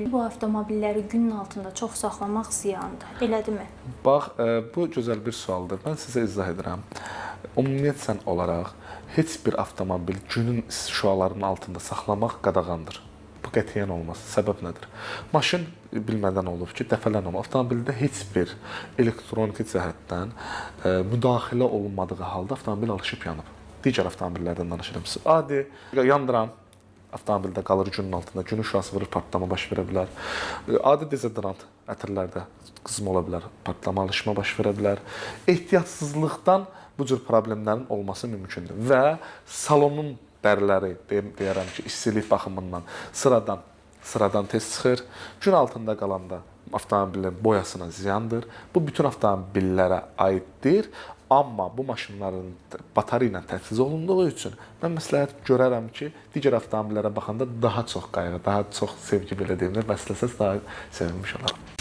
Bu avtomobilləri günün altında çox saxlamaq ziyandır. Elədimi? Bax, bu gözəl bir sualdır. Mən sizə izah edirəm. Ümumiyyətlə olaraq heç bir avtomobil günün şüalarının altında saxlamaq qadağandır. Bu qətiyyən olmaz. Səbəb nədir? Maşın bilmədən olub ki, dəfələrlə olub. Avtomobildə heç bir elektroniki cəhətdən müdaxilə olunmadığı halda avtomobil alışıb yanıb. Digər avtomobillərdən danışıram sizə. Adi yandıran avtomobildə qalır günün altında, günün şüası vurur, partlama baş verə bilər. Adi dezodorant ətirlərdə qızma ola bilər, partlama, alışma baş verə bilər. Ehtiyatsızlıqdan bu cür problemlərin olması mümkündür və salonun dəriləri deyərəm ki, istilik baxımından sıradan tez çıxır. Gün altında qalanda avtomobilin boyasına ziyandır. Bu bütün avtomobillərə aiddir. Amma bu maşınların batareya ilə təchiz olunduğu üçün mən məsləhət görərəm ki, digər avtomobillərə baxanda daha çox qayğı, daha çox sevgi belə deyim də, bəsləsəz daha sevinmiş olaram.